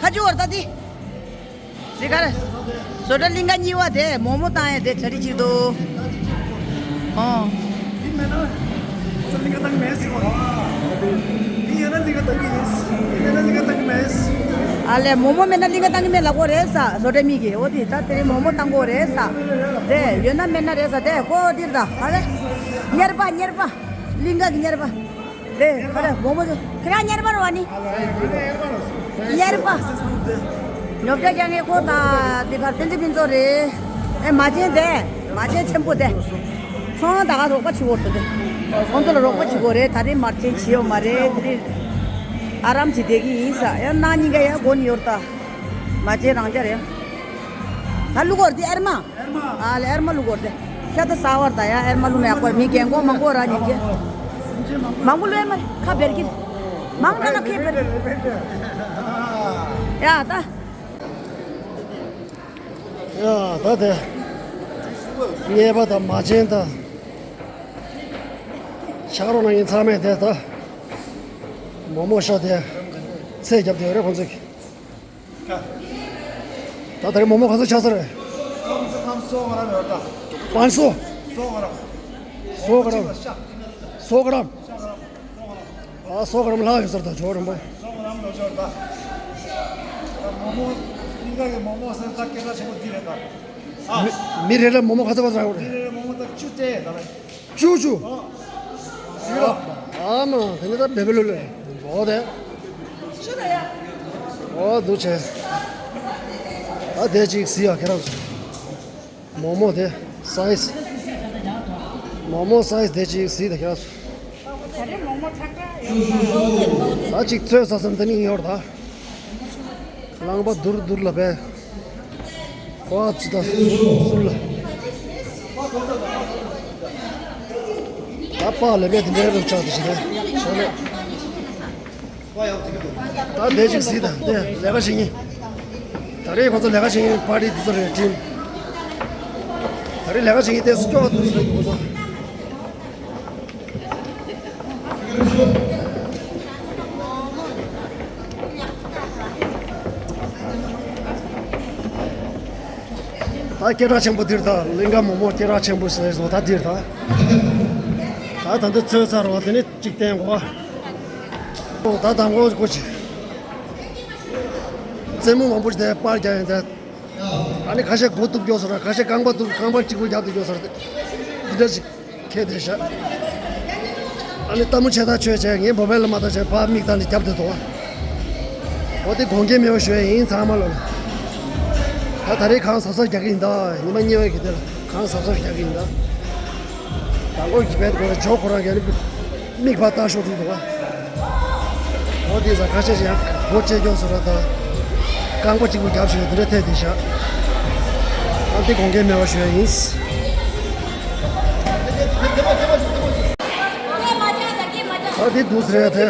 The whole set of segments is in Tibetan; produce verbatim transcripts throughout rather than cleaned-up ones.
ཁ་ཅུ་བར་ད་དི། དེ་ག་རེ། བཟོ་གྲྭ་གླིང་ག་གཉིས་པ་དེ་མོག་མོག་བཏང་ཡ་དེ་གྲ་སྒྲིག་ཅིག་འདུག་ཨོ། ཨ་ལས་མོག་མོག་མེད་ན་གླིང་ག་བཏང་གི་མེད་ལབ་ཀྱི་ཡོད་རེད་ས། བཟོ་གྲྭ་མི་གིས་འོ་དེ་ད་དེ་རིང་མོག་མོག་བཏང་གི་ཡོད་རེད་ས། དེ་ཡོད་ན་མེད་ན་རེད་ས་དེ་ཀོ་དིར་ད་ཧ་ལས། གཉེར་པ་གཉེར་པ། གླིང་ག་གི་གཉེར་པ། ལེ་ཁ་རེ་མོག་མོག་ཁྱེད་རང་གཉེར་པ་རེད་བ་ནི། གཉེར་པ། ཉོབ་ཆ་རྒྱག་མཁན་ཁོ་དང་དེ་གར་བསྟན་འཛིན་ཕུན་ཚོགས་རེད། ཨེ་མ་བྱན་དེ། མ་བྱན་ཆེན་པོ་དེ། ཚོང་ད་ག་རོགས་པ་བྱེད་དགོས་འདུག་དེ། ཁོང་ཚོ་ལ་རོགས་པ་བྱེད་དགོས་རེད། ད་རེས་མ་བྱན་བྱེད་ཡོད་མ་རེད། དེ་རེད། ཨ་རམ་གྱིས་བསྡད་ཀྱི་ཡིན་ས། ཡང་གནངས་ཉིན་ཀ་ཡང་དགོན་ཡོད་རེད་ད། མ་བྱན་རང་རྐྱ་རེད། ད་ལུག་གོར་དེ་ཨེར་མ། ཨ་ལེ་ཨེར་མ་ལུག་གོར་དེ། ཤ་ད་ཟ་བར་ད་ཡང་ཨེར་མ་ལུག་མ་ཡག་པར་མི་རྒན་གོག་མང་པོ་ར་ཉིན་གྱི། མང་པོ་ལུག་ཨེར་མ་ཁ་བེར་གྱི། མང་ད་ན་ཁེ་བེར། ཡ་ད། ཡ་ད་དེ། གཉེར་པ་དང་མ་བྱན་དང་། ཕྱག་རོགས་གནང་མཁན་ཚང་མས་དེ་ད། མོག་མོག་ཤ་དེ། ཚད་རྒྱབ་བསྡད་ཡོད་རེད་ཁོང་ཚོས། ད་ད་རེས་མོག་མོག་ག་ཚོད་ཆགས་ས་རེད། པན་སོ། སོ་ག་རམ། སོ་ག་རམ། ཨ་སོ་ག་རམ་ལྷག་ཡོད་ས་རེད་ད་ཇོ་རིན་པོ། མི་མི་རེ་ལ་མོག་མོག་ག་ཚོད་ག་ཚོད་རག་གི་རེད། བཅུ་བཅུ། ཨ་མ་དེ་ནི་ད་བེ་བེ་ལོ་ལོ། འོ་དེ། འོ་འདུག་བྱས། ད་དེ་ཅིག་གཟིགས་ཡ་ཁྱེད་རང་ཚོ། མོག་མོག་དེ་སའི་ཛི། མོག་མོག་སའི་ཛི་དེ་ཅིག་གཟིགས་ད་ཁྱེད་རང་ཚོ། ད་ཅིག་ཚོད་ཟ་སམ་དེ་ནི་ཡོད་རེད་ད། རླངས་པ་དུར་དུར་ལ་བས། ཁོ་ཨ་ཙི་ད་སུ་སུ་ལ། ད་པཱ་ལེ་བས་དེ་འདྲའི་རུ་ཆགས་དེ་ཞིག་རེད་ཤོ་ལེ། ད་དེ་ཅིག་གཟིགས་དང་དེ་ལས་ཀ་བྱེད་ཉིན། ད་རེས་ཁོ་ཚོ་ལས་ཀ་བྱེད་ཉིན་པར་ཊི་དེ་ཚོ་རེད་དྲིན། ད་རེས་ལས་ཀ་བྱེད་ཉིན་དེ་སུ་སྐྱོ་བ་འདུག་ཟེར་ཁོ་ཚོ། ད་སྐད་གྲགས་ཆེན་པོ་འདིར་ད་གླིང་ག་མོག་མོག་སྐད་གྲགས་ཆེན་པོ་ཟེར་བཟོ་ད་འདིར་ད། ད་ད་འདི་ཚོད་ཚར་བ་དེ་ནི་གཅིག་བསྟན་གོ། ད་དང་གོ་གོ་ཅི། རྩེད་མོ་མང་པོ་ཞིག་དེ་པར་རྒྱག་ཡིན་ད། ཨ་ནི་ཁ་ཤས་མགོ་གཏུབ་རྒྱོ་སོ་ར་ཁ་ཤས་རྐང་པ་གཏུབ་རྐང་པ་གཅིག་པུ་རྒྱབ་ཏུ་རྒྱོ་སོ་ར་དེ། འདི་འདྲ་ཞིག་ཁེལ་བསྡད་ཤག་ཨ་ནི་ལྟད་མོ་ཆེ་ཐག་ཆོད་བྱས་ངས་བོད་པའི་ལ་མ་ཐག་བྱས་ཕར་མིག་བལྟས་ནས་རྒྱབ་བསྡད་འདུག་འོ་དེ་དགོངས་འགལ་མེད་པ་ཞུ་ཡ་ཡིན་ཚང་མ་ལ། ད་ད་རེས་གང་གཟབ་གཟབ་རྒྱག་གི་ཡིན་ད། ཉི་མ་གཉིས་པའི་གི་དེ་ལ་གང་གཟབ་གཟབ་རྒྱག་གི་ཡིན་ད། དང་པོ་གི་བེད་ཁོ་ར་ཇོ་ཁོ་རང་གི་ཨ་ནི་མིག་ཕར་ལྟ་ཤོར་འགྲོ་འདུག་བ། འོ་དེ་ས་ཁ་ཤས་ཤིག་ཡང་སྒོ་ཕྱེ་སྐྱོ་སོ་ར་དང་། རྐང་པ་གཅིག་པུ་རྒྱབ་བཞིན་དེ་འདྲ་ཐལ་དེ་ཤག་ཨ་དེ་དགོངས་འགལ་མེད་པ་ཞུ་ཡ་ཡིན། ཨ་དེ་འདུག་ཟེར་ཡ་དེ།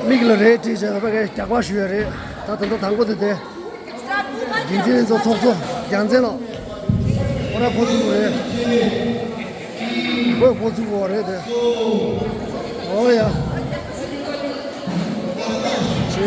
མིག་ལ་རས་བྲིས་བྱས་ད་ཕ་གའི་རྒྱག་པ་ཞུ་ཡ་རེད། ད་ད་ལྟ་དང་པོ་དེ་དེ། འགན་འཛིན་ཚོ་ཚོགས་གཙོ་རྒྱལ་མཚན་ལགས། ཁོ་ར་འགོ་བཙུགས་པ་རེད། ཁོས་འགོ་བཙུགས་པ་རེད་དེ། འོ་ཡ། ཆེ།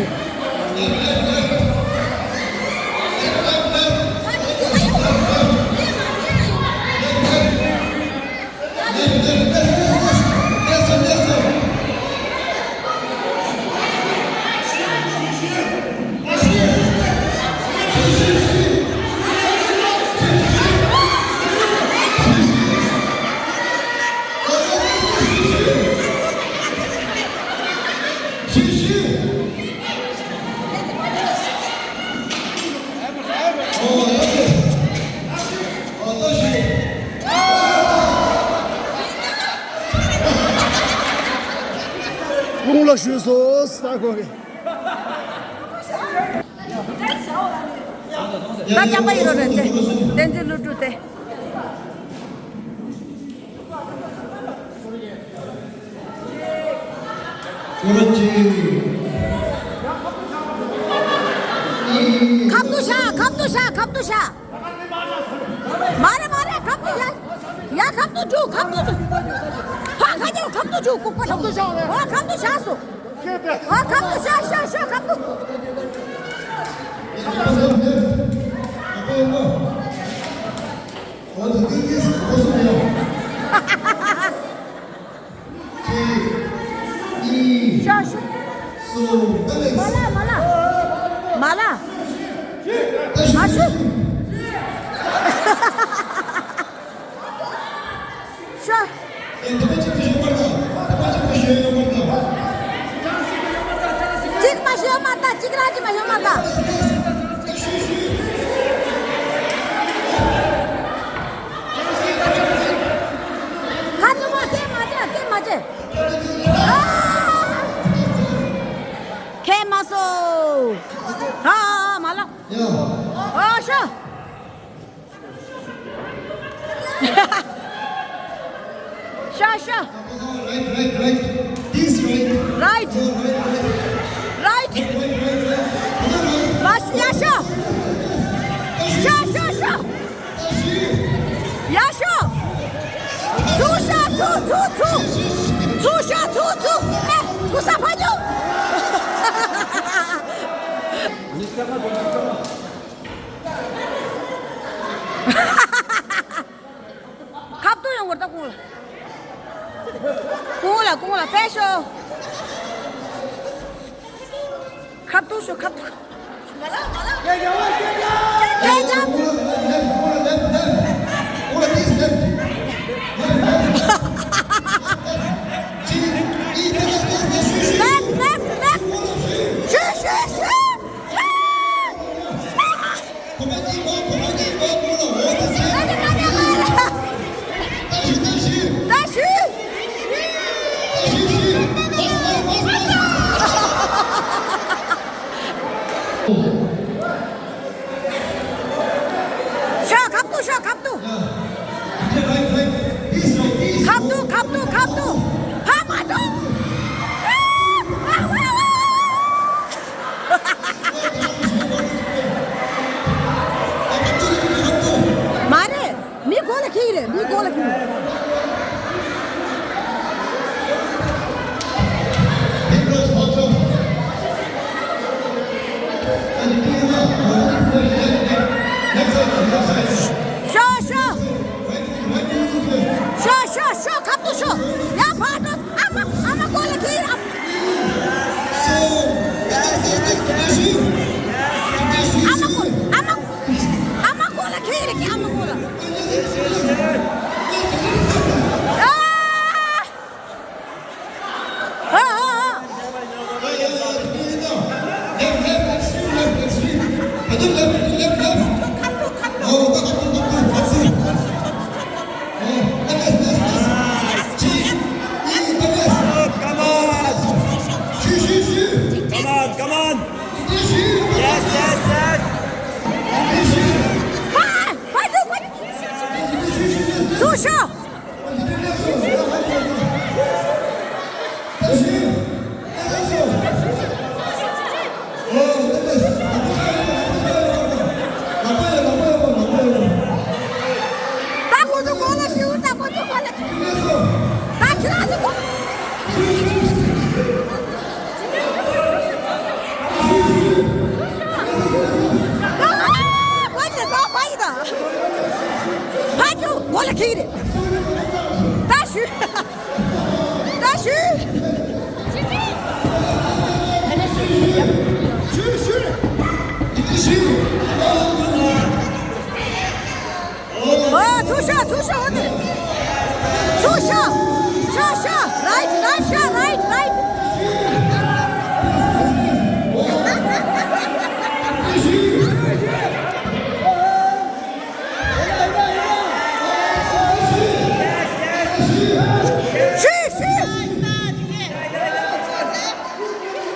རླུང་ལ་ཞུས་སོ་ས་གོ་གི། ད་རྐྱང་པ་ཡིན་རོ་རེད་དེ། བསྟན་འཛིན་ཀླུ་སྒྲུབ་དེ། ཁབ་ཏུ་བཞག་ཁབ་ཏུ་བཞག་ཁབ་ཏུ་བཞག་མ་རེད་མ་རེད། ཁབ་ཏུ་བཞག་ཡ་ཁབ་ཏུ་འཇུག་ཁབ་ཏུ་འཇུག་ཧ་ཁ་ཉོ་ཁབ་ཏུ་འཇུག་ལྐུགས་པ་ཞིག་ཨ་ཁབ་ཏུ་བཞག་སོ། ཨ་ཁབ་ཏུ་བཞག་བཞག་བཞག་ཁབ་ མ་ལ་མ་ལ། མ་ལ། མ་ཤི། ཤ། གཅིག་མ་ཤོད་མ་ད། གཅིག་རང་གཅིག་མ་ཤོད་མ་ད། ཁ་ཚུགས་མ་སྐད་མ་བྱེད། སྐད་མ་བྱེད། ཨ། ཁེ་མ་སོ། ཨ་ཨ་མ་ལ། ཨ་ཤ། ཤ་ཤ། Right, right, right. This right. Right. No, right, right. Right. Right, right, right. Another right. Bas, ཡར་ཤོག་ཤོག་ཤོག་ཤོག་ཡར་ཤོག་ཚུར་ཤོག་ཚུར་ཚུར་ཚུར། ཚུར་ཤོག་ཚུར་ཚུར། ཨེ། ཚུར་ས་ཕ་ཉོ། ཁབ་ཏུ་ཡོང་བར་ད་ཀུང་ལ། ཀུང་ལ་ཀུང་ལ་ཕེབས་ཤོག་ཁབ་ཏུ་ཤོག་ཁབ་ཏུ། Left, left, left, left. Sure, sure, sure. ཤ་ཁབ་ཏུ་ཤ་ཁབ་ཏུ། ཁབ་ཏུ་ཁབ་ཏུ་ཁབ་ཏུ། ཕ་མ་ཏུ། མ་རེད། མི་མགོ་ལ་ཁྱེར་རེད། མི་མགོ་ལ་ཁྱེར། ཤོག་ཤོག་ཤོག་ཤོག་ཤོག་ཁབ་ཏུ་ཤོག་ཡ་ཕར་འགྲོ། ཨ་མ་ཨ་མ་མགོ་ལ་ཁྱེར། ཨ་ཨ་མ་མགོ་ཨ་མ་ཨ་མ་མགོ་ལ་ཁྱེར་རེད། ཨ་མ་མགོ་ལ། ཨ། ཨ་ཨ་ཨ། Come on! Come on! Come on! Yes, yes, yes! ཚུར་ཤོག་ད་ཁོ་ཚོ་གོ་ལ་ཤིའུ། ད་ཁོ་ཚོ་གོ་ལ། ད་ཁྱེད་རང་ཚོ་གོ། ཨ། ཕ་ཡི་ད། ཕ་ཡི་ད། ཕ་ཡི་གོ་ལ་ཁྱེར་རེད། ད་ཞུ། ད་ཞུ། ཨོ། ཚུར་ཤོག་ཚུར་ཤོག་འོ་དེ། ཚུར་ཤོག་ཤོག་ཤོག right, right, ཤོག right, right. ཤི་ཤི།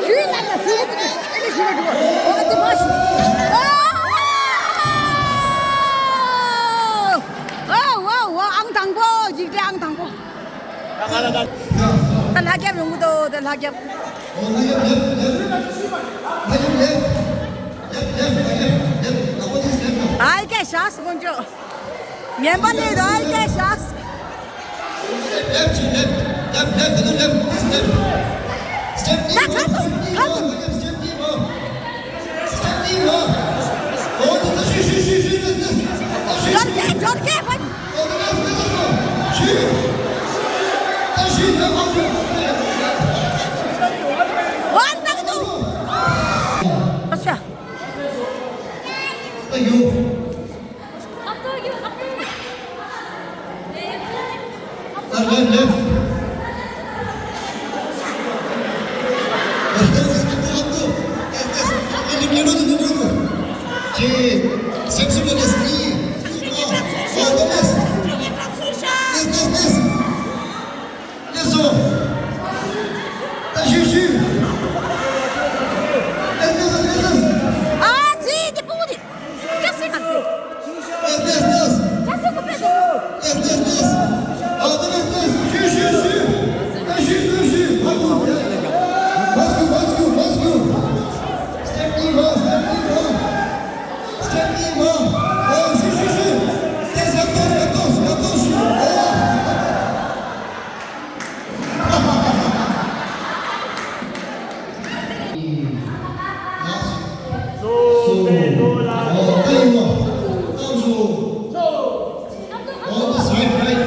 ཞུས་ལ་ལ་ཞུས་ལ་ལ་ཞུས་ལ་འགྲོ། ཨོ་དེ་མ་ཞུ། ཨོ་ཨོ་ཨོ། ཨང་དང་པོ། འཇིགས་བྲལ་ཨང་དང་པོ། ད་ལྷ་རྒྱབ་ཡོང་གི་འདུག་ད་ལྷ་རྒྱབ། ཨའི་ཀེ་ཤགས་དཀོན་མཆོག་ངན་པ་ལས་ར་ཨའི་ཀེ་ཤགས། Left, left, left, left, left, left, left. Step in, step in, step in. འབྱོར་གེ་འབྱོར་གེ་ཕ། འོ་ན་ད་གི་འདུག་སེམས་སུ་མེད་ནས་ནི། ཨོ་ཏེ་ལེས། ལེས་ལེས་ལེས། ལེས་སོ། ད་ཤུ་ཤུ། ལེས་ལེས་ལེས་ལེས། ཨ་ཙི་ཏི་པུ་ཏི། ཅ་སི་མ་ཏི། ལེས་ལེས་ལེས། ཅ་སི་ཀུ་པེ་ཏི། ལེས་ལེས་ལེས། ཨོ་ཏེ་ལེས་ལེས། ཤུ་ཤུ་ཤུ། ད་ཤུ་ཤུ་ཤུ། མ་ཀུ། མ་ཀུ་མ་ཀུ་མ་ཀུ། སྟེབ་ནི་མ། སྟེབ་ནི་མ། སྟེབ་ནི་མ། ཨོ་ཤུ་ཤུ་ཤུ། ཏེ་ཡ་ཏོ་ཡ་ཏོ་ཡ་ཏོ་ཤུ། ཨོ། So, so, oh, there you go. Thank you. Oh, that's right, right.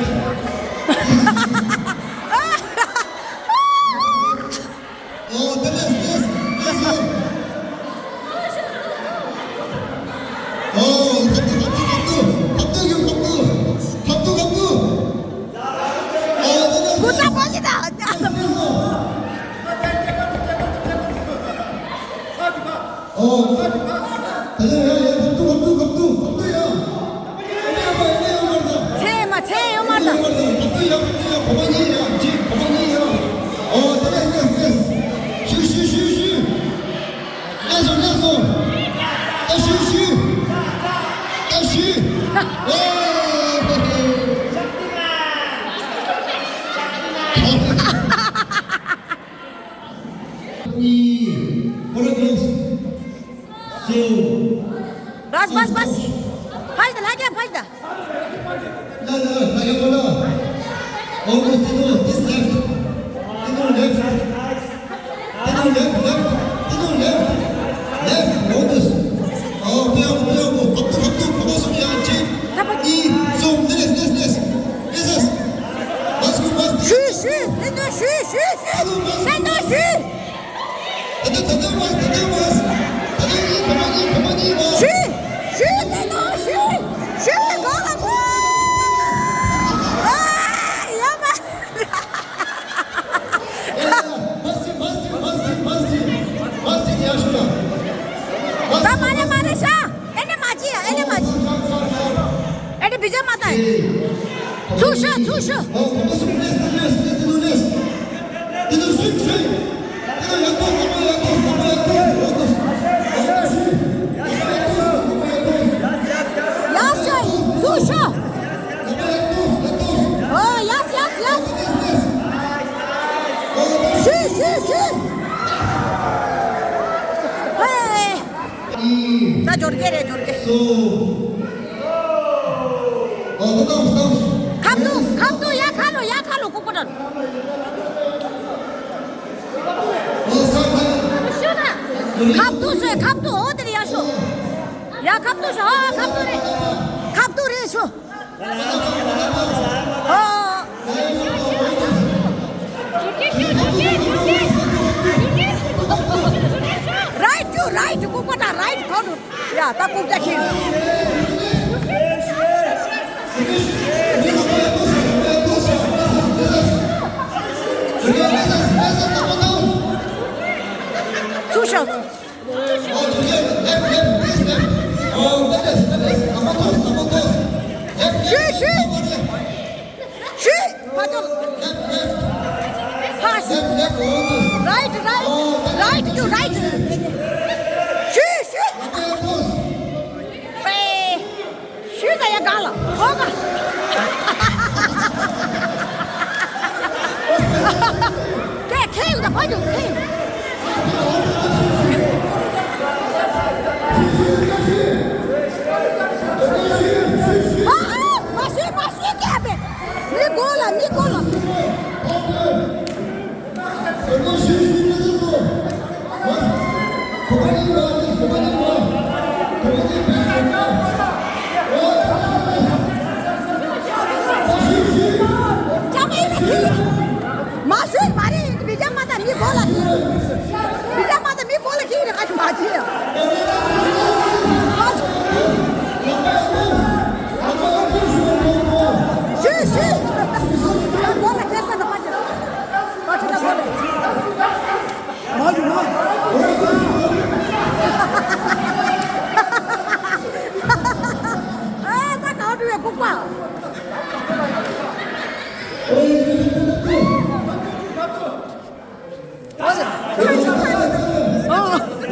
Oh, that is, this, this is. Oh, come to, come to, come to, come to, you, come to, come to, come to. Oh, that is, this is. ཚད་མ་ཚད་ཡོད་མ་རེད། གཉིས། ཁོ་ར་གཉིས། གསུམ། ལགས་ལགས་ལགས་ལགས། ཕ་ཡི་ད། ལགས་ལགས་ལགས་ལགས། ཕ་ཡི་ཁོ་ར། Almost, you know, this left. You know, left. You know, left, left. You know, left. Left, almost. Oh, be careful, be careful. ཁབ་ཏུ་ཁབ་ཏུ་ཁོ་ར་གསུམ་ཡ་གཅིག་གཉིས། གསུམ། Next, next, next, next. Yes, yes. Must go, must go. ཤུ་ཤུ། ལེན་དོ་ཤུ་ཤུ་ཤུ། ལེན་དོ་ཤུ། ཤུ་ཤུ་ལེན་དོ་ཤུ་ཤུ། གོ་ལ་གོ། ཨ་ཡ་མ། ད་མ་རེད་མ་རེད་ཤག་ཨེ་ནི་མ་ཅི་ཡ། ཨེ་ནི་མ་ཅི། ཨེ་ནི་བི་ཇ་མ་ཏ། ཚུར་ཤོག་ཚུར་ཤོག་ཡ་ཤོག་ཚུར་ཤོག་ཨོ་ཡ་ཡ་ཡ། ཤུ་ཤུ་ཤུ། ཧེ། ད་འབྱོར་གེ་རེད། འབྱོར་གེ། ཁབ་ཏུ་ཁབ་ཏུ། ཡ་ཁ་ལོ། ཡ་ཁ་ལོ། ཀུ་ཀུ་ཏོ། ཁབ་ཏུ་ཤོག་ཁབ་ཏུ། འོ་དེ་རེད། ཡ་ཤོག་ཡ་ཁབ་ཏུ་ཤོག་ཨ་ཁབ་ཏུ་རེད། ཁབ་ཏུ་རེད་ཤོག་ཨོ། Right to, right, ཀུ་ཀུ་ཏོ། Right, ཁོ་རུ། ཡ་ད་ཀུ་ཀུ་ཏོ་ཁྱེར། ཚུར་ཤོག་ཤུ་ཤུ། ཤུ། ཕ་ཏོ། ཕ་ཤུ། Right, right, right, you right. ཤུ་ཤུ། པེ། ཤུ་ད་ཡ་ག་ལ། ཧོ་ག་ཁེ་ཁེ་ཡོད་ད། ཕ་ཏོ་ཁེ་ཡོད། ཨ་ཨ། མ་ཤི་མ་ཤི། ཀྱེ་བེ། མི་གོ་ལ། མི་གོ་ལ། མ་ཤི་མ་རེད། བི་ཇ་མ་ཏ། མི་གོ་ལ། བི་ཇ་མ་ཏ། མི་གོ་ལ་ཁྱེར་རེ་ཁ་ཆུ་མ་ཆེ་ཡ། ཤུ་ཤུ། གོ་ལ་ཁྱེར་ས་ན་ཕ་ཆེ། ཕ་ཆེ་ན་གོ་ལ། མ་ཆུ་མ།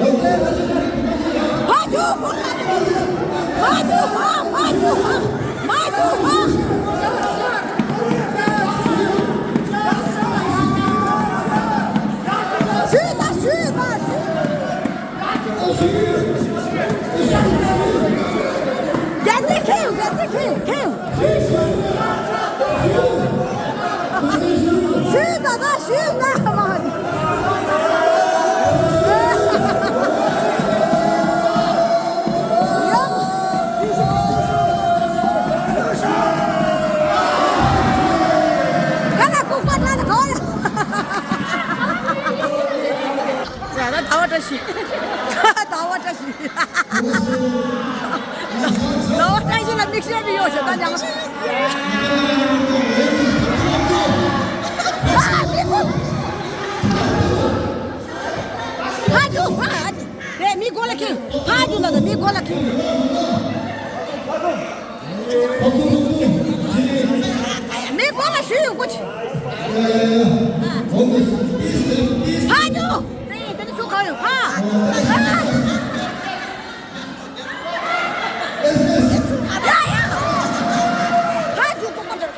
ཕར་རྒྱུགས། ཕར་རྒྱུགས། ཕར་རྒྱུགས། ཕར་རྒྱུགས། ཕར་རྒྱུགས། ཕར་རྒྱུགས། ཕར། ཞུས་དང་ཞུས་དང་ཞུས། རྒྱལ་སྲས་ཁེངས། རྒྱལ་སྲས་ཁེངས། ཁེངས། ཞུས་ད་ད་ཞུས་ད་མ། ཡང་། ཁ་ལ་ལྐུགས་པ་འདྲ་ལ་གོ་ཡ། ཡ་ད་ཟླ་བ་བཀྲ་ཤིས། ཟླ་བ་བཀྲ་ཤིས། ཟླ་བ་བཀྲ་ཤིས་ལ་མིག་ཤེལ་མི་ཡོད་ཤག་ད་ཉང་། ཕར་རྒྱུགས། ཕར་རྒྱུགས། དེ་མི་མགོ་ལ་ཁེངས། ཕར་རྒྱུགས་ལ། དེ་མི་མགོ་ལ་ཁེངས། མི་མགོ་ལ་ཞུ་ཡོང་གོ་ཆེ། ཕར་རྒྱུགས། དེ་དེ་ནི་ཚུར་གང་ཡོང་། ཕར། ཕར། ཡ་ཡ། ཕར་རྒྱུགས། ཁོ་ཁོ་འདྲ།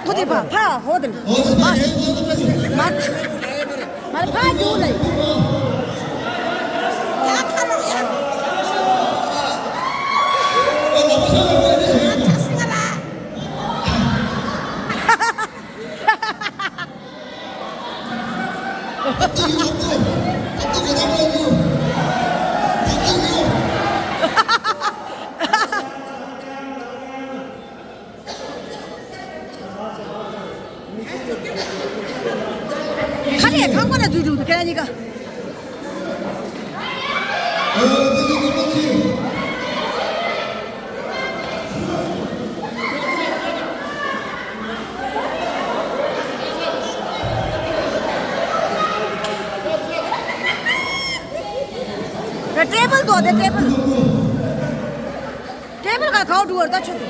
ཁོ་དེ་ཕར་ཕར་ཧོ་དེ། མ། མ། མར་ཕར་རྒྱུགས་ལེ། ཁ་ལས་ཁང་པ་ལ་འཛུལ་འདུག་ཁྱེད་རང་གཉིས་ཀ། ཊེ་བལ་དོ་དེ་ཊེ་བལ། ཊེ་བལ་ག་གའུ་ཌུ་ཝར་ད་ཆོད་དུ།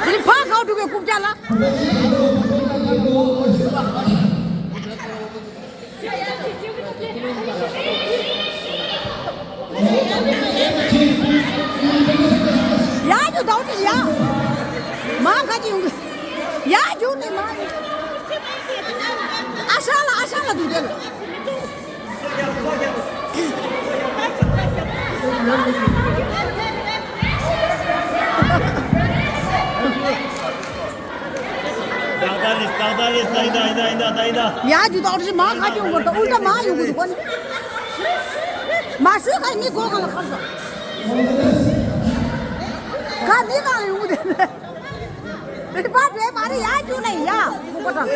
དེ་ཕར་གའུ་ཌུ་ཝར་རྐུབ་བཀྱག་ལ། ཡར་རྒྱུགས་ཟླ་བ་བཀྲ་ཤིས་ཡ། མར་ཁ་ཅིག་ཡོང་གི། ཡར་རྒྱུགས་ནས་མར། ཨ་ཤ་ལ། ཨ་ཤ་ལ་འདུག་དེ་ལ། ཡར་རྒྱུགས་ཟླ་བ་བཀྲ་ཤིས་མར་ཁ་ཅིག་ཡོང་གི་འདུག་མར་ཁ་ཅིག་ཡོང་གི་འདུག་མ་ཤོད་ཁ་ནི་མགོ་གང་ལ་ཁར་སོང་། ཁ་ནི་གང་ལ་ཡོང་གི་འདུག་དེ་པ་བྲེ་མ་རེད། ཡར་རྒྱུགས་ལེ་ཡ། ཁོ་པ་དང་།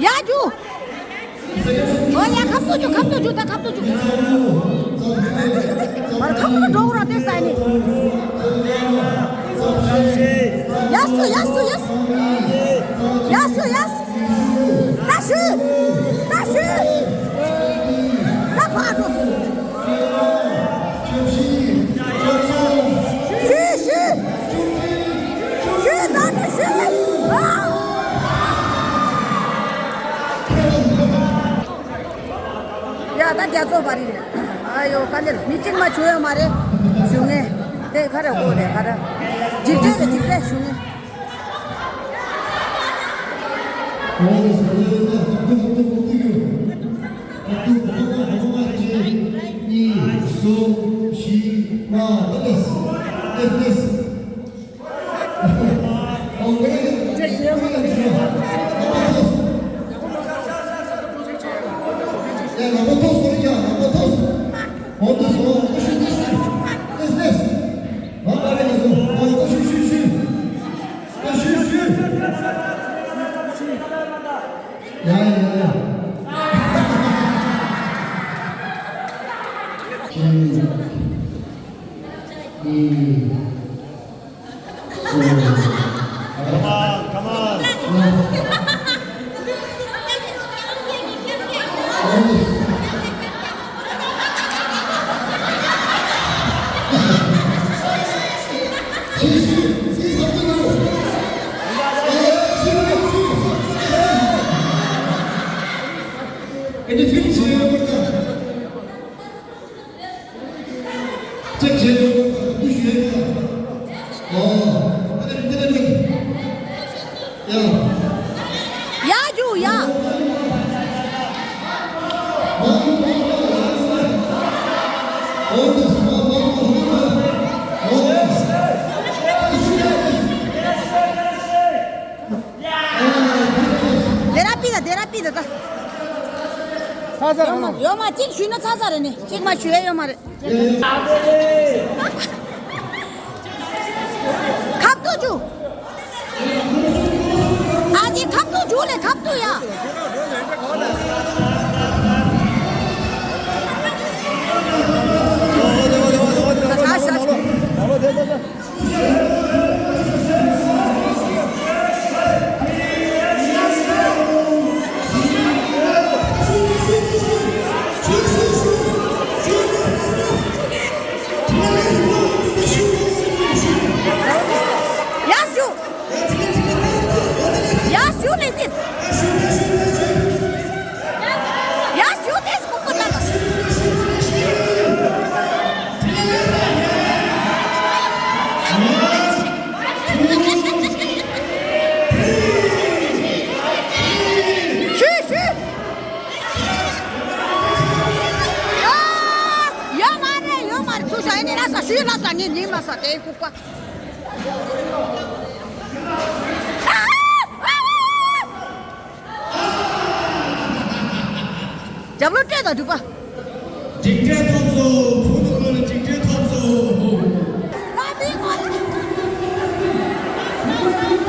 ཡར་རྒྱུགས། ཨོ་ཡ། ཁ་ཐུག་རྒྱུགས། ཁ་ཐུག་རྒྱུགས། ད་ཁ་ཐུག་རྒྱུགས། མར་ཁ་ཐུག་འགྲོ་ར་དེ་ས་ནི། ཡ་སུ་ཡ་སུ་ཡ་སུ། ཡ་སུ་ཡ་སུ། ད་ཞུ། ད་ཞུ། ད་ཕར་འགྲོ། ཞུ་ཞུ། ཞུ་ད་ནི་ཞུ། ཨ། ཡ་ད་རྒྱ་མཚོ་བར་རེད། ཨ་ཡོ་ག་ལེར་མི་གཅིག་མ་བྱུང་ཡོད་མ་རེད། བྱུང་ངེས། དེ་ཁ་ར་གོ་རེད་ཁ་ར། འཇིགས་བྲལ་རེད་འཇིགས་བྲལ་བྱུང་ངེས། གཉིས། གསུམ། བཞི། ལྔ། ལེགས། ལེགས། ལེགས། ཡ་ཡ་ཡ་ཡ། Come on, come on. ཡ་ཇུ་ཡ། དེ་ར་པི་ད་དེ་ར་པི་ད་ད། ཚ་ཚ་རེད་ཡོད་མ་ཡོད་མ་གཅིག་ཞུས་ན་ཚ་ཚ་རེད་ནི་གཅིག་མ་ཞུས་ཡ་ཡོད་མ་རེད། ཁབ་ཏུ་ཇུ། ཨ་ཅེ་ཁབ་ཏུ་ཇུ་ལེ་ཁབ་ཏུ་ཡ། Yes, you. Yes, you need this. Yes, you this. ཤུ་ཤུ། ཡོད་མ་རེད་ཡོད་མ་རེད། ཚུར་ཤོག་ཨེ་ནི་ལ་ས་ཤུ་ལ་ས་ནི་ནི་མ་ས་དེ་ལྐུགས་པ། རྒྱབ་ལོག་སྤྲད་དང་འགྲུལ་པ། འཇིགས་བྲལ་ཐོབ་སོང་། བུ་དང་བློ་ལ་འཇིགས་བྲལ་ཐོབ་སོང་། ད་མི་གོ་ལ།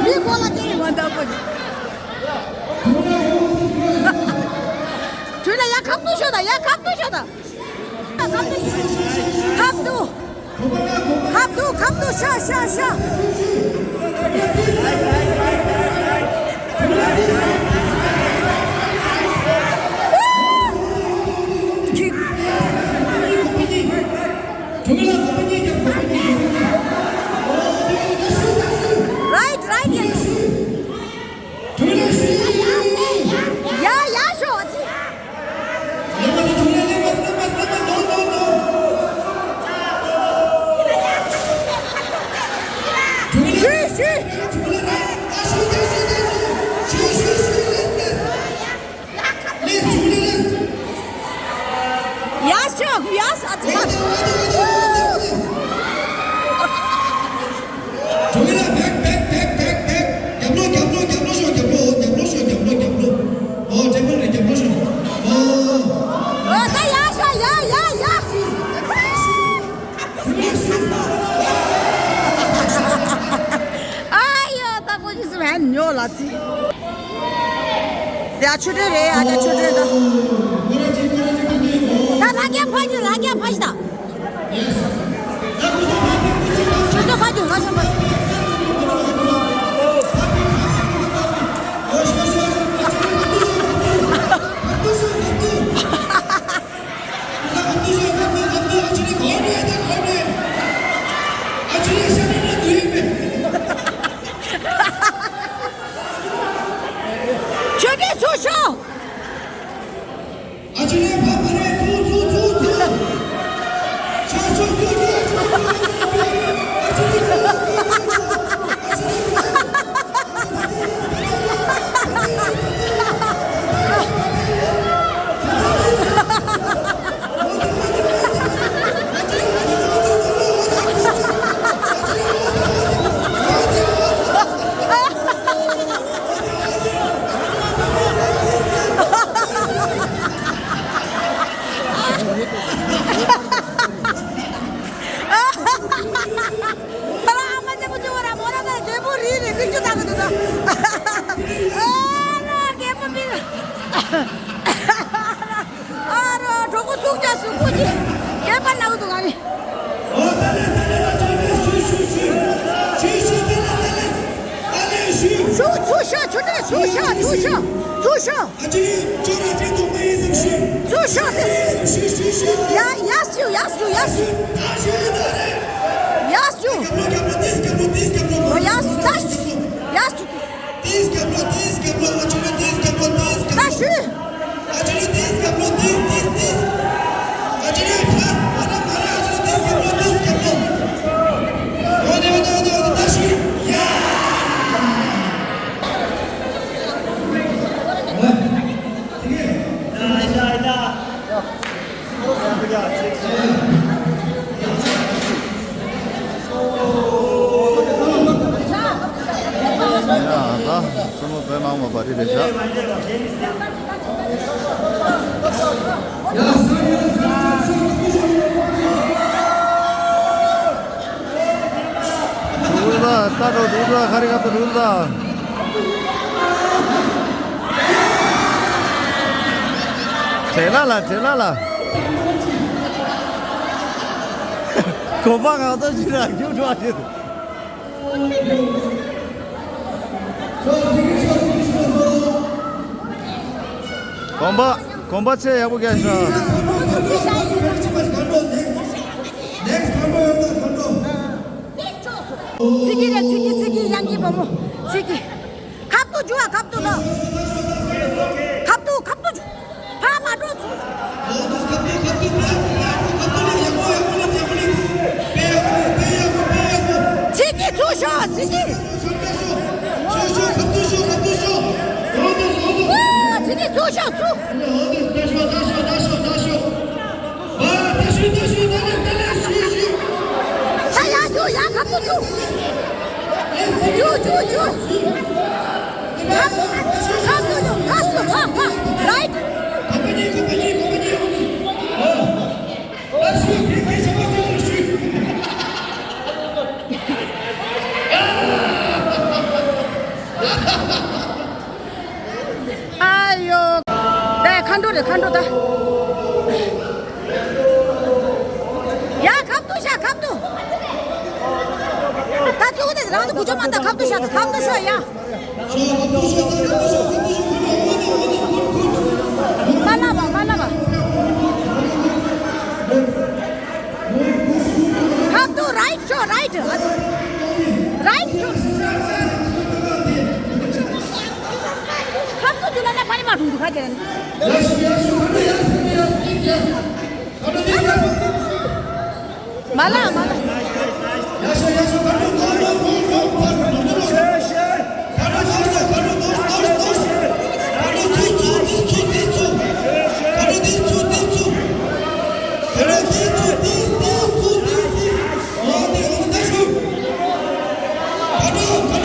མི་གོ་ལ་དེ་མི་མ་འདའ་པོ་ནི། དུས་ལ་ཡ་ཁབ་ཏུ་ཤོད་དང་ཡ་ཁབ་ཏུ་ཤོད་དང་། ཁབ་ཏུ། ཁབ་ཏུ། ཁབ་ཏུ། ཤ་ཤ་ཤ། Right, right, yes. ཡ་ཡ་ཤོག་ཅི། ཤུ་ཤུ། ཡ་ཤོག་ཡ་ས་ཅི། ཇོ་མི་ལ་བེག་བེག་བེག་བེག་བེག། རྒྱབ་ལོག་རྒྱབ་ལོག་རྒྱབ་ལོག་ཤོག་རྒྱབ་ལོག་རྒྱབ་ལོག་ཤོག་རྒྱབ་ལོག་རྒྱབ་ལོག། ཨོ་ཊེ་བལ་རེད་རྒྱབ་ལོག་ཤོག་ཨོ། ཨོ་ད་ཡ་ཤོག་ཡ་ཡ་ཡ། ཨ་ཡོ་ད་ཁོ་ཅི་སུ་ཧན་ཉོ་ལ་ཚི། ཡ་ཆུ་ཊི་རེད་ཨ་ད་ཆུ་ཊི་རེད་ད། ད་ལ་རྒྱ་ཕ་ཇི་ལ་རྒྱ་ཕ་ཇི་ད། ཆོས་དྲེད་ཚུར་ཤོག་ཨ་མ་ཅག་པོ་ཅི་བོ་ར་མོ་ར་ད་རྒད་པོ་རི་རི་མིག་ཆུ་ལྟ་གི་འདུག་ད། ཨ་ར་རྒད་པོ་མིག་ཨ་ར་གྲོགས་པོ་ཚུགས་ཅག་ཟུག་པོ་ཅི། ཡ་པ་ན་འུ་དུ་ག་ནི། ཨོ་ད་ལེ་ད་ལེ་ད་ལེ་ཞུ་ཞུ་ཞུ། ཞུ་ཞུ་ད་ལེ་ད་ལེ། ད་ལེ་ཞུ། ཞུ་ཚུ་ཤ་ཆུ་ཏེ་ཚུ་ཤ་ཚུ་ཤ་ཚུ་ཤ། ཨ་ཅེ་ཅོ་ར་ཅེ་ཏོ་མ་ཡེ་ཟིག་ཞུ། ཚུ་ཤ་ཏེ། ཞུ་ཞུ་ཞུ་ཞུ། ཡ་ཡ་ཞུ་ཡ་ཞུ་ཡ་ཞུ། ད་ཞུ་ད་ལེ། ཡ་ཞུ། ཀ་པོ་ཀ་པོ་ཏིས་ཀ་པོ་ཏིས་ཀ་པོ། ཨོ་ཡ་ཞུ་ད་ཞུ། ཡ་ཞུ་ཏེ། This camera, this camera, actually this camera, this camera. Actually this camera, this, this, this. Actually, madam, madam, actually this camera, this camera. Ode, ode, ode, ode, that's it. Yeah. ཡ་ད་སོ་ནོ་བོད་མང་མ་པ་རི་རེ་ཤག་འུར་ད་ད་འགྲོ་འུར་ད་ཁ་རི་ཁ་ཏུ་འུར་ད། བྲེལ་ལ་ལ་བྲེལ་ལ་ལ། གོམ་པ་ང་ཚོ་ཅི་ར་རྒྱུག་འགྲོ་བ་ཞིག་གོམ་པ་གོམ་པ་ཆེ་ཡག་པོ་རྒྱག་ཤོག་ཚིག་གི་རེད་ཚིག་གི་ཚིག་གི་ཡང་གི་བུ་མོ་ཚིག་གི་ཁབ་ཏུ་འཇུ་བ་ཁབ་ཏུ་ལོ། ཁབ་ཏུ་ཁབ་ཏུ་འཇུ། ཕ་མ་འགྲོ་ཚུ། ཚིག་གི་ཚུགས་ཤོག་ཚིག་གི། ཚིག་གི་ཚུགས་ཤོག་ཚུགས། ད་ཡར་རྒྱུགས་ཡར་ཁབ་ཏུ་རྒྱུགས། རྒྱུགས་རྒྱུགས་རྒྱུགས། ཁབ་ཏུ་རྒྱུགས་ཁབ་ཏུ་རྒྱུགས་ཁབ་ཏུ་ཕ་ཕ་རའིཊ། ཨ་ཡོ། ད་མཁའ་འགྲོ་རེད་མཁའ་འགྲོ་ད། ཡ་ཁབ་ཏུ་ཤ་ཁབ་ཏུ། ད་ཚུགས་དེ་རང་དུ་གུ་ཅོ་མ་ད་ཁབ་ཏུ་ཤ་ད་ཁབ་ཏུ་ཤ་ཡ། མ་ལ་བ་མ་ལ་བ། ཁབ་ཏུ་རའིཊ་ཤོ་རའིཊ། རའིཊ་ཤོ། ཁབ་ཏུ་ཇུ་ལ་ན་ཕ་ནི་མ་ཐུང་དུ་ཁ་ཅན། མ་ལ་མ་ལ།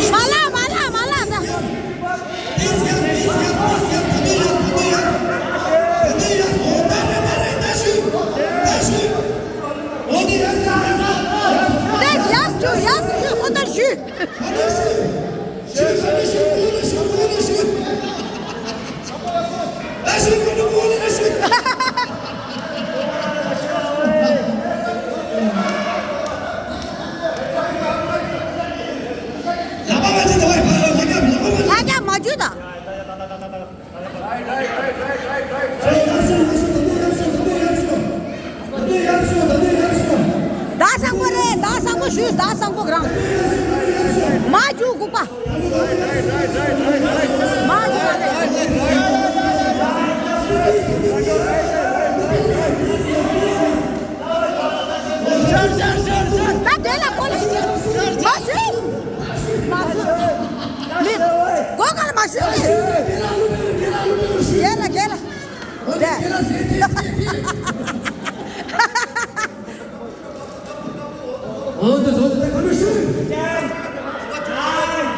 མ་ལ་མ་ལ་མ་ལ་ད། ཏེས་ཡས་ཅུ་ཡས་ཅུ་ཁོ་ལྟར་ཞུས། ལྷ་རྒྱ་མ་བརྒྱུད་དང་། ཟླ་བཟང་པོ་རེད། ཟླ་བཟང་པོ་ཞུས། ཟླ་བཟང་པོ་རང་། མ་རྒྱུག་ལྐུགས་པ། མ་རྒྱུག་ད་དེ་ལ་ཀོ་ལ་ཞུས། མ་ཞུས། མ་ཞུས། མི་གོ་ག་ལ་མ་ཞུས། རྒན་ལ་རྒན་ལ། རྒན།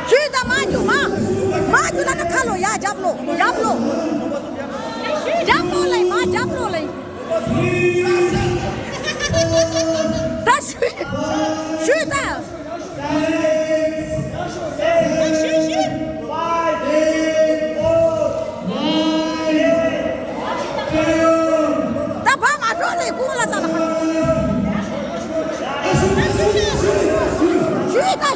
ཞུས་ད་མ་རྒྱུག་མ། མ་རྒྱུག་ལ་ན་ཁ་ལོ་ཡ་རྒྱབ་ལོ་རྒྱབ་ལོ། རྒྱབ་ལོ་ལེ་མ་རྒྱབ་ལོ་ལེ། ད་ཞུས། ཞུས་ད། ད་ཕ་མ་འགྲོ་ལེ་ཀུང་ལ་ཙ་ལ།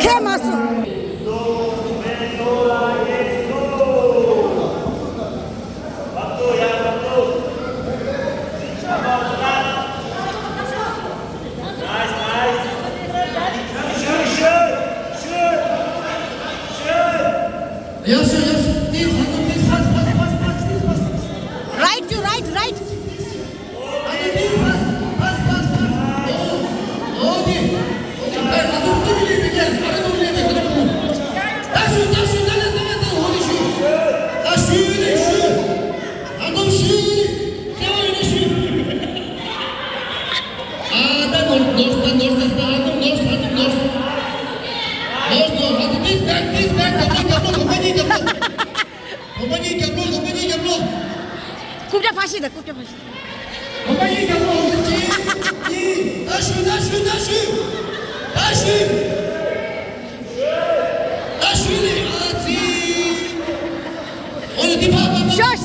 ཁྱེད་མ་སོང་། Right, you right, right. རྐུབ་བཀྱག་ཕ་ཤི་དང་། རྐུབ་བཀྱག་ཕ་ཤི་དང་། རྐུབ་བཀྱག་ཕ་ཤི་དང་། རྐུབ་བཀྱག་ཕ་ཤི་དང་། ད་ཤི་ད་ཤི་ད་ཤི་ད་ཤི་ད་ཤི་ལེ་ཨ་ཙི། ཨོ་ལེ་འདི་ཕ་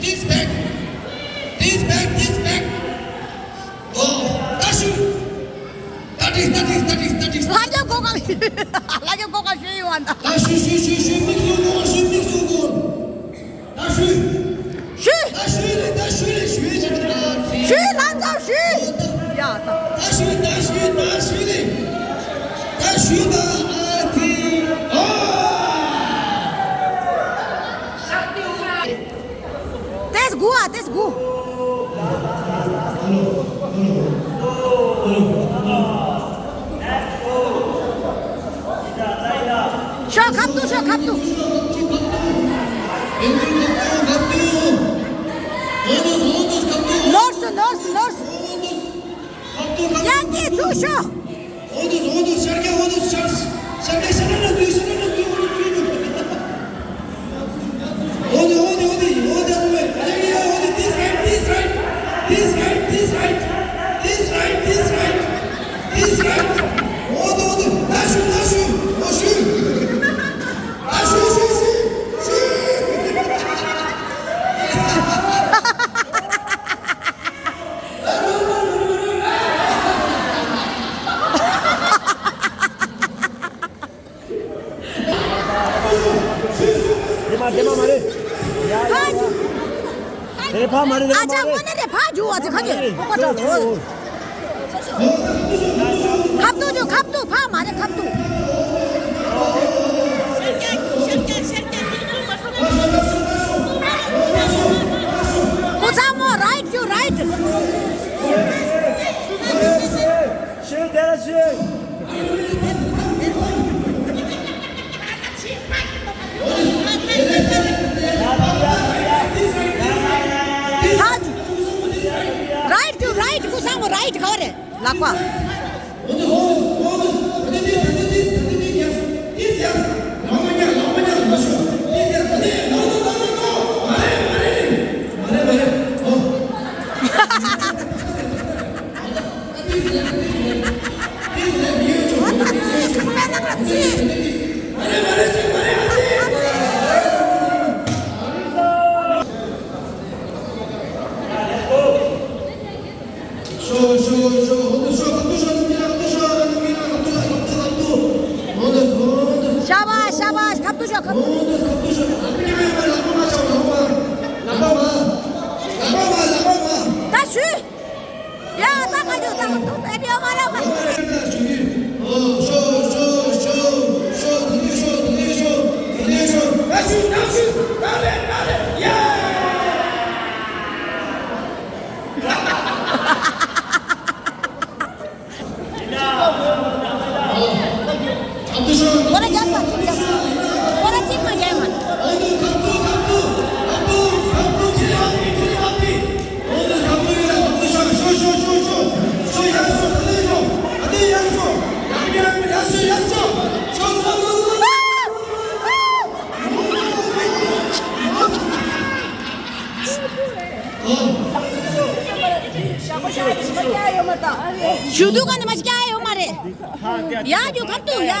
This back. This back, this back. Oh, that's you. That is, that is, that is, that is. ལྷ་རྒྱལ་གོ་ག་ལྷ་རྒྱལ་གོ་ག་ཞུ་ཡི་བ་ད། ད་ཞུ་ཞུ་ཞུ་ཞུ་མིག་ཟུང་གོ་ཞུ་མིག་ཟུང་གོ། ད་ཞུ། ཞུ། ད་ཞུ་ལེ་ད་ཞུ་ལེ་ཞུ་ཡི་ཅག་ད། ཞུ་ལྷ་མཛངས་ཞུ། ཡ་ད། ད་ཞུ་ད་ཞུ་ད་ཞུ་ལེ། ད་ཞུ་ད་ཨ་ཐི། ཨོ། ཏེས་གུ་ཨ་ཏེས་གུ། ཤོ་ཁབ་ཏུ་ཤོ་ཁབ་ཏུ། ནོར་སུ་ནོར་སུ་ནོར་སུ། ཡང་གི་ཚུགས་ཤོ། འོ་དེ་འོ་དེ་ཤར་གྱི་འོ་དེ་ཤར་ཤར་གྱི་ཤར་ན་དུས་ཤར་ན་དུས་འོ་དེ་དུས་འོ་དེ་འོ་དེ་འོ་དེ་འོ་དེ་འོ་དེ། This right, this right, this right, this right, this right, this right, this right. འོ་དེ་འོ་དེ་ད་ཞུ་ད་ཞུ་འོ་ཞུ་ད་ཞུ་ཞུ་ཞུ་ཞུ། དེ་མ་དེ་མ་མ་རེད། ཡ་ཡ་ཡ། དེ་ཕ་མ་རེད་དེ་ཨ་མ་ཅག་མ་དངོས་གནས་རེད། ཕ་རྒྱུ་བ་ཚེ་ཁ་ཅེ་ཁོ་པ་ཏྲ་ཚོ། ཁབ་ཏུ་རྒྱུ་ཁབ་ཏུ་ཕ་མ་རེད་ཁབ་ཏུ། ཁོ་ཚ་མོ་right you right. ཤེས་དེ་ལ་ཤེས། Right to right. ཁོ་ཚང་མ་right ག་བ་རེད། ལག་པ། ཤ་བ་ཤ་བ། ཁབ་ཏུ་ཤོག་ཁབ་ཏུ། ད་ཞུ། ཡ་ད་ང་ཡོད་ད་ང་ཏོག་ཙེ་ཡོད་མ་རེད་མ། ཁོ་ར་རྒྱབ་ས་ཅིག་རྒྱབ་ས། ཁོ་ར་གཅིག་མ་རྒྱབ་མ། ཞུ་དུ་ག་ནི་མ་ཞིག་ཡོད་མ་རེད། ཡ་རྒྱུ་ཁབ་ཏུ་ཡ།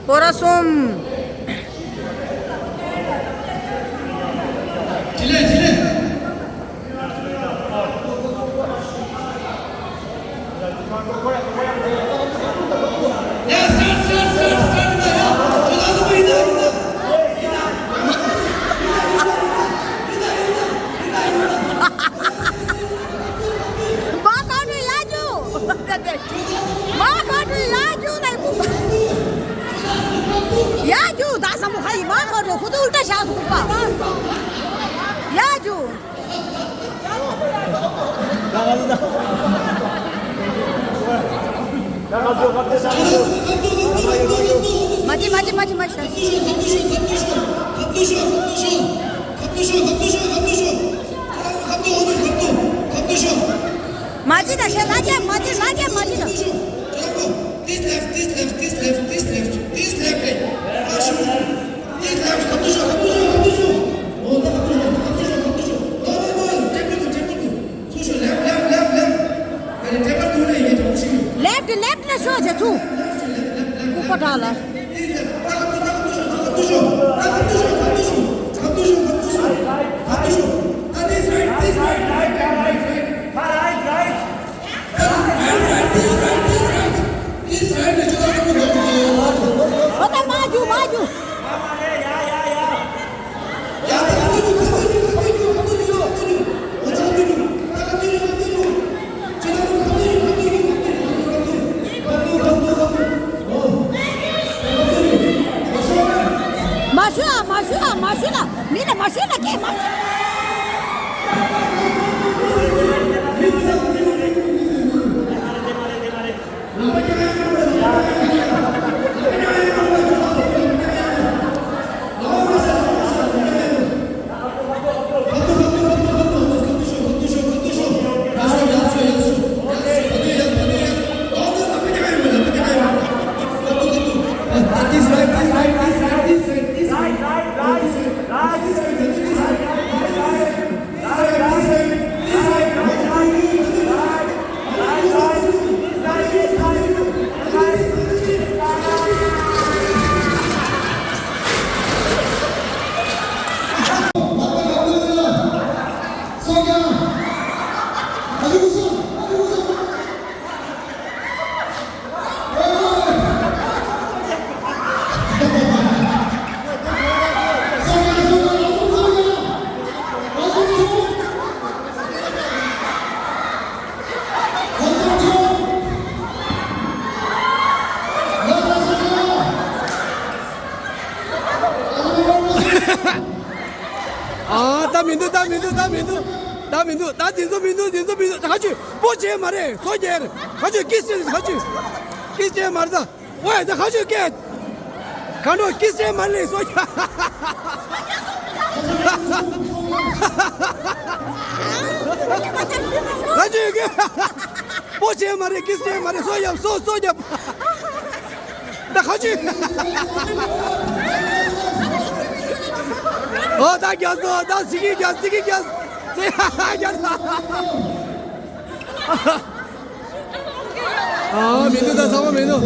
སྐོར་ར་གསུམ། ཡ་ཇུ། མ་ཅི་མ་ཅི་མ་ཅི་མ་ཅི། མ་ཅི་ད་ཤ་ལ་རྒྱ་མ་ཅི་ལ་རྒྱ་མ་ཅི་ད། This left, this left, this left, this left, this left. This left. Left, left ལ་ཤོག་ཅེས་ཚུ། ལྐུགས་པ་དྲག་ལ། འོ་ད་མ་རྒྱུག་མ་རྒྱུག་མ་ཤོད་ཨ། མ་ཤོད་ཨ། མ་ཤོད་ལ། མི་ལ་མ་ཤོད་ལ། སྐད་མ་ཤོད། ཨ། ད་མི་འདུག་ད་མི་འདུག་ད་མི་འདུག་ད་མི་འདུག་ད་དེ་ཚོ་མི་འདུག་དེ་ཚོ་མི་འདུག་ད་ཁ་ཆུ་པོ་བྱས་མ་རེད། སོ་རྒྱལ་ཁ་ཆུ་ཀིས་བྱས། ཁ་ཆུ་ཀིས་བྱས་མ་རེད། ད་ཝེ་ད་ཁ་ཆུ་ཀེ་ག་འགྲོ་ཀིས་བྱས་མ་རེད། སོ་རྒྱལ་ཁ་ཆུ་ཀེ་པོ་བྱས་མ་རེད། ཀིས་བྱས་མ་རེད། སོ་རྒྱལ་སོ་སོ་རྒྱལ། ད་ཁ་ཆུ། ཨོ་ད་རྒྱ་སོ་ད་སི་ཀི་རྒྱ་སི་ཀི་རྒྱ་སི་རྒྱ། ཨ་མི་འདུག་ད་ཚང་མ་མི་འདུག་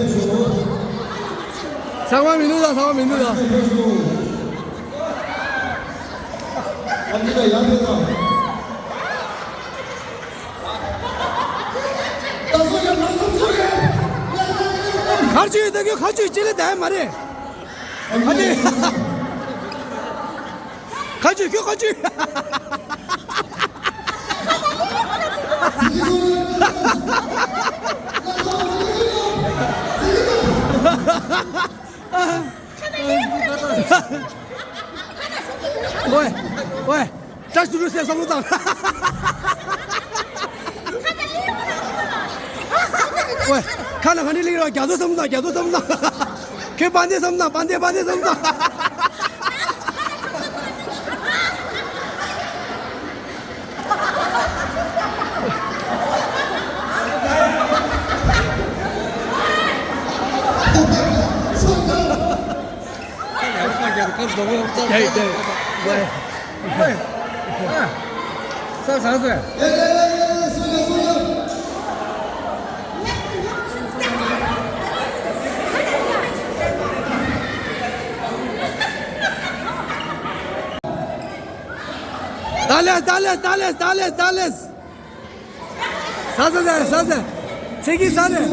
ཚང་མ་མི་འདུག་ད་ཚང་མ་མི་འདུག་ད། ཁར་ཆུ་ཡོད་ད་གི་ཁར་ཆུ་ཅི་ལས་ད་མ་རེད། ཨ་ནི། ཁ་ཆུ་ཁྱོད་ཁ་ཆུ། ཝེ། ཝེ། བཀྲ་ཤིས་བདེ་ལེགས་ཟེར་བསམ་བློ་བཏང་། ཝེ། ཁ་ན་ག་ནས་ལེགས་རོགས་རྒྱ་མཚོ་བསམ་བློ་བཏང་། རྒྱ་མཚོ་བསམ་བློ་བཏང་། ཁྱོད་དཔལ་ལྡན་བསམ་བློ་བཏང་། དཔལ་ལྡན་དཔལ་ལྡན་བསམ་བློ་བཏང་། ས་ས་ས། ད་ལེས་ད་ལེས་ད་ལེས་ད་ལེས་ད་ལེས། ས་ས་ས་ས་ས། ཚེ་གི་ས་ནས།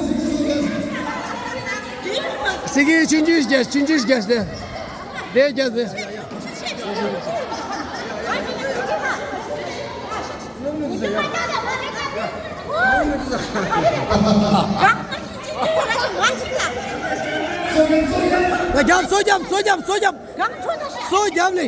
ཚེ་གི་ཆུང་ཆུང་རྒྱས་ཆུང་ཆུང་རྒྱས་ཏེ། དེ་རྒྱས་ཏེ། ད་རྒྱབ་སོ་རྒྱབ་སོ་རྒྱབ་སོ་རྒྱབ། སོ་རྒྱབ་ལེ།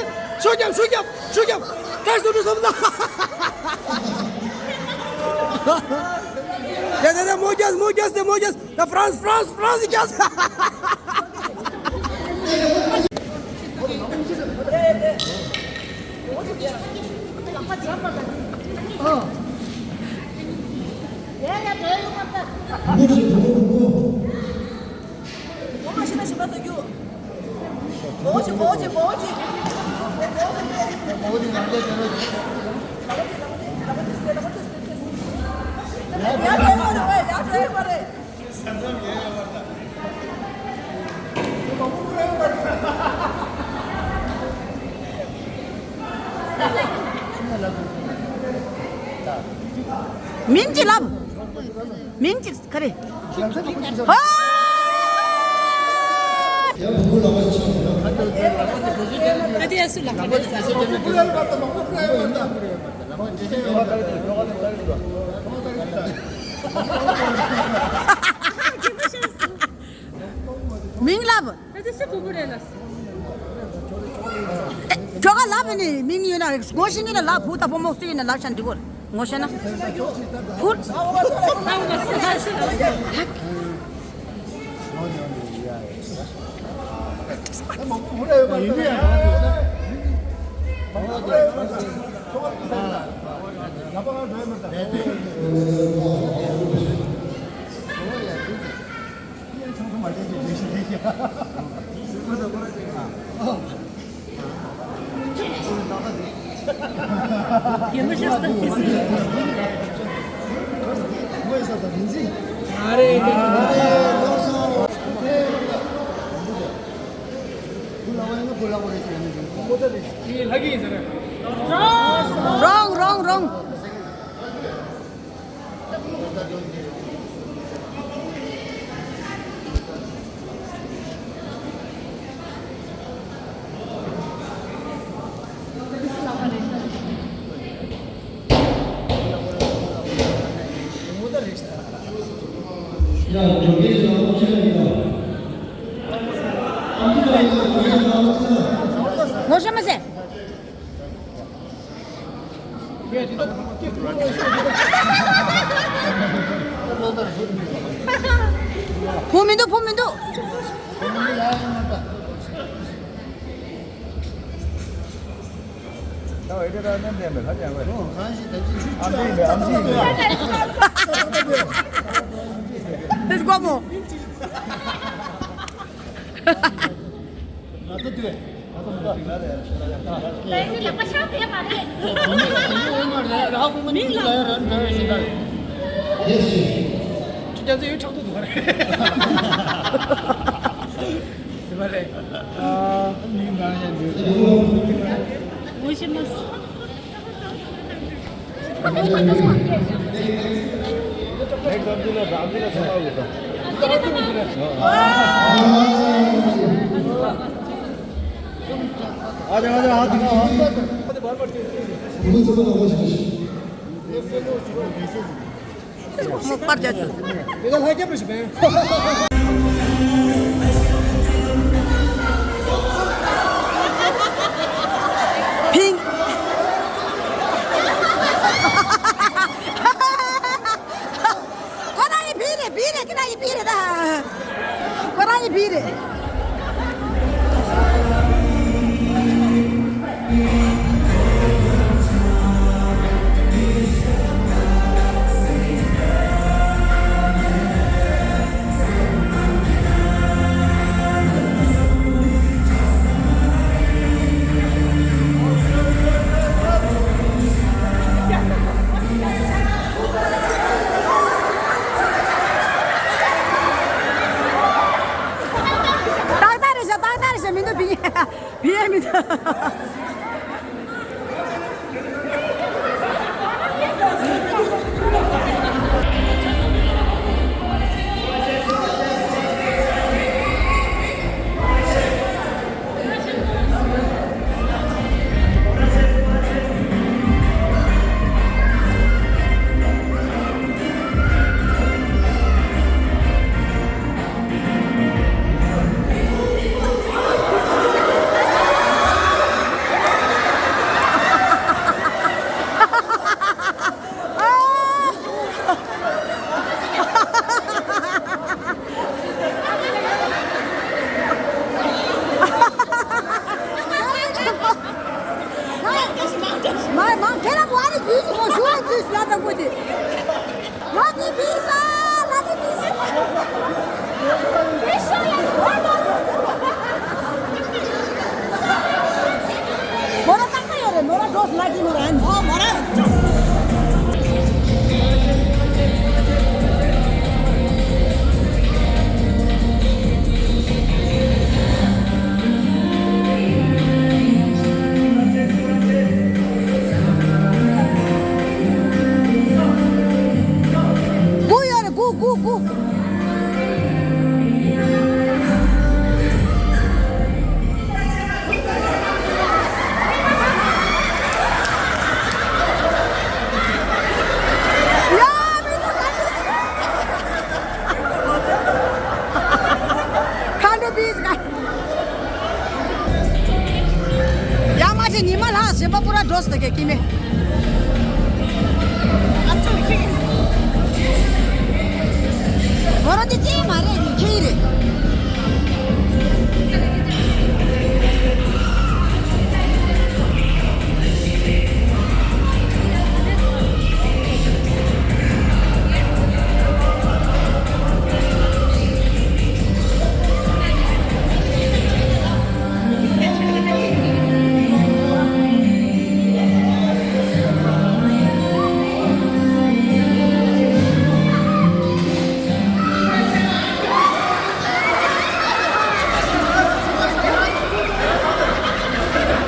ཤུགས་རྒྱབ། ཤུགས་རྒྱབ། ཤུགས་རྒྱབ། ད་སུ་འགྲོ་སོང་ན། ཡ་ད་ད་མོ་རྒྱབ། མོ་རྒྱབ་སྟེ། མོ་རྒྱབ། ད་ཧྥ་རན་སི། ཧྥ་རན་སི། ཧྥ་རན་སི་རྒྱབ། མིང་ཅིག་ལབ། མིང་ཅིག་ག་རེ། ཧོ། ཨ་དེ་ཡ་སུ་ལ་ག་རེ། མིང་ལབ། ཨ་དེ་སུ་གུ་གུ་རེད་ལ། ཁྱོ་ག་ལབ་ནི་མིང་ཡོད་ན་ངོ་ཤེས་ངེས་ན་ལབ། བུ་དང་བུ་མོ་སུ་ཡིན་ན་ལབ་ཤ་འདི་གོ། ངོ་ཤེས་ན། ཕུར། རོང་རོང་རོང་། ངོ་ཤེས་མ་ཟེར། བུ་མི་འདུག་བུ་མི་འདུག་དེ་དགོས་མོ། आजा, आजा, हाथ दिखाओ, हाथ। ཕིང་། ཁོ་རང་ཡི་བི་རེད། བི་རེད། ཁྱེད་རང་ཡི་བི་རེད་ད། ཁོ་རང་ཡི་བི་རེད། ཏག་ཏག་རེད་ཤག་ཏག་ཏག་རེད་ཤག་མི་འདུག་བི་བི་ཡས་མི་འདུག་མ་མ་ཁྱེད་རང་བ་རི་ཇུས་སུ་ཞུ་བ་ཇུས་སུ་ལ་དང་པོ་དེ། ལ་ཏི་པི་ས། ལ་ཏི་པི་ས། མོ་ར་ཏག་ཏག་ཡོད་རེད། མོ་ར་འགྲོ་སུ་ལ་ཏི་མོ་ར་ཨན། ཨོ་མོ་ར། སྒུག་ཡོད་རེད། སྒུག་སྒུག་སྒུག་ཁ་འགྲོ་པིས་ག་ཡ་མ་ཆེ་ཉི་མ་ལྷག་གཞན་པ་པུ་ར་འགྲོ་སྟེ་གེ་ཀི་མེ། ཨ་ཅོ་ཁེ། མོ་ར་དེ་ཅི་མ་རེད་ནི་ཁེ་རེད།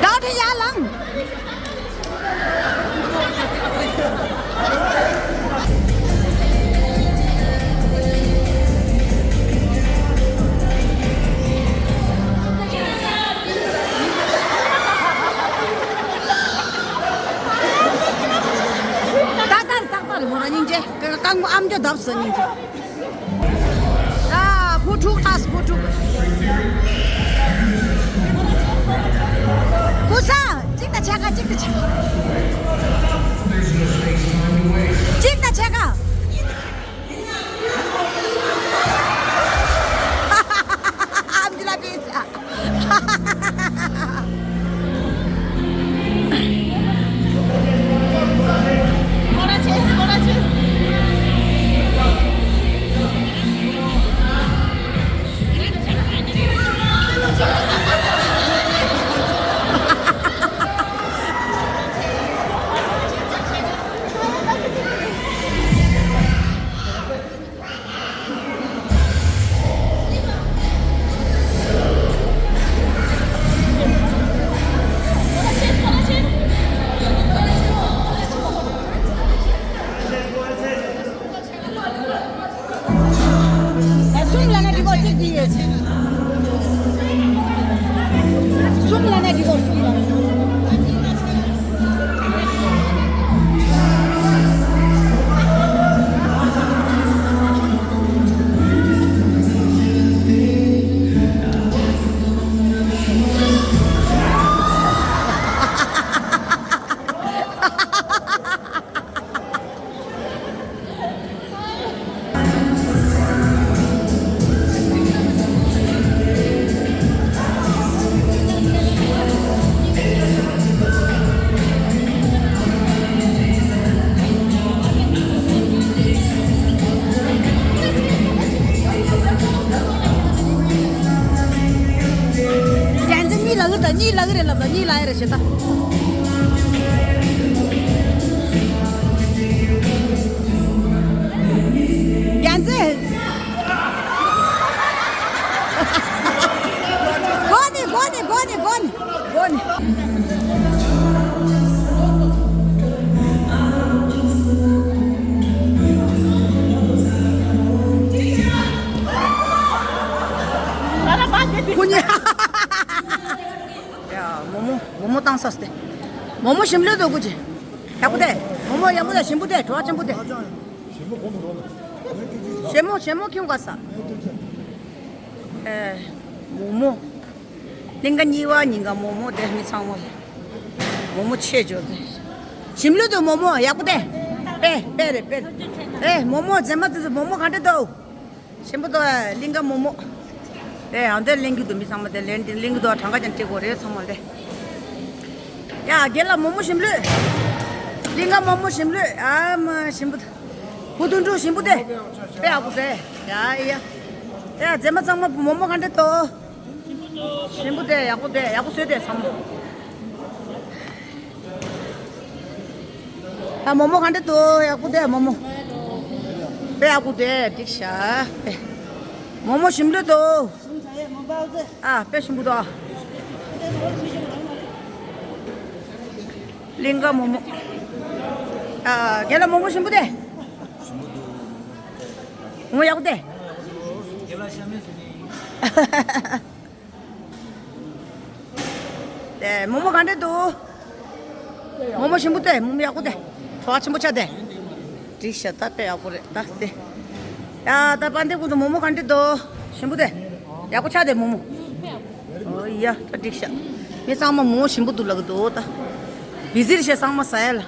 ད་དེ་ཡར་ལངས། ཏག་ཏག་རེད། ཏག་ཏག་རེད། མོ་རང་སྙིང་རྗེ། རྐང་པ་ཨམ་ཅོག་བརྡབས་སོང་སྙིང་རྗེ། ཨ། བུ་ཕྲུག་ལྟ་སོང་། བུ་ཕྲུག་ཀུ་ས། གཅིག་དང་ཕྱེད་ཀ་གཅིག་དང་ཕྱེད་ཀ་གཅིག་དང་ཕྱེད་ཀ་ཨམ་ཅི་ལ་པི་ཚ། ལ་ཡ་རེ་ཞེ་ད། རྒྱན་ཚེ། གོ་ནི་གོ་ནི་གོ་ནི་གོ་ནི་གོ་ནི། ཁོ་གཉིས། ཡ། མོ་མོ་མོ་མོ་བཏང་ས་སྟེ། མོ་མོ་ཞིམ་ལོས་འདུག་གུ་ཅི། ཡག་པོ་དེ། མོ་མོ་ཡག་པོ་དེ་ཞིམ་པོ་དེ་བྲོ་བ་ཆེན་པོ་དེ། ཞེ་མོ་ཞེ་མོ་ཁྱོད་ག་ས། ཨེ། མོ་མོ། གླིང་ག་གཉིས་པ་ཉིན་ག་མོ་མོ་དེ་མི་ཚང་མ། མོ་མོ་ཆེ་འཇོག་དེ། ཞིམ་ལོས་འདུག་མོ་མོ་ཡག་པོ་དེ། དཔེ་དཔེ་རེད་དཔེ་རེད། ཨེ་མོ་མོ་མཛེས་མ་ཙི་ཙི་མོ་མོ་ག་འདྲ་འདུག་ཞིམ་པོ་འདུག་གླིང་ག་མོ་མོ། དེ་ཡང་དེ་ལེན་རྒྱུ་འདུག་མི་ཚང་མ་དེ་ལེན་དེ་ལེན་གི་འདུག་གྲངས་ཀ་ཀྱང་སྤྲད་དགོས་རེད་ཚང་མ་དེ། ཡ་རྒན་ལགས་མོ་མོ་ཞིམ་ལོས། གླིང་ག་མོ་མོ་ཞིམ་ལོས་ཨ་མ་ཞིམ་པོ། བུ་དུང་དུང་ཞིམ་པོ་དེ། དཔེ་ཡག་པོ་དེ། ཡ་ཡ། ཡ་མཛེས་མ་ཚང་མ་མོ་མོ་ག་འདྲ་འདུག་ཞིམ་པོ་དེ་ཡག་པོ་དེ་ཡག་པོ་བཟོས་དེ་ཚང་མ། ཨ་མོ་མོ་ག་འདྲ་འདུག་ཡག་པོ་དེ་མོ་མོ། དཔེ་ཡག་པོ་དེ་འགྲིག་ཤག་དཔེ། མོ་མོ་ཞིམ་ལོས་འདུག་ཨ་དཔེ་ཞིམ་པོ་འདུག་གླིང་ག་མོ་མོ། ཨ་རྒན་ལགས་མོ་མོ་ཞིམ་པོ་དེ། མོ་ཡག་པོ་དེ། དེ་མོ་མོ་ག་འདྲ་འདུག་མོ་མོ་ཞིམ་པོ་དེ་མོ་མོ་ཡག་པོ་དེ། བྲོ་བ་ཆེན་པོ་ཆགས་དེ། འགྲིག་ཤག་ད་དཔེ་ཡག་པོ་རེད་ད་དེ། ཡ་ད་དཔལ་ལྡན་ཁོང་ཚོ་མོ་མོ་ག་འདྲ་འདུག་ཞིམ་པོ་དེ། ཡག་པོ་ཆགས་དེ་མོ་མོ། ཨོ་ཡ་ད་འགྲིག་ཤག་མི་ཚང་མ་མོ་མོ་ཞིམ་པོ་འདུག་ལབ་གི་འདུག་ད། བི་ཟི་རེད་ཤག་ཚང་མ་ཟ་ཡ་ལ།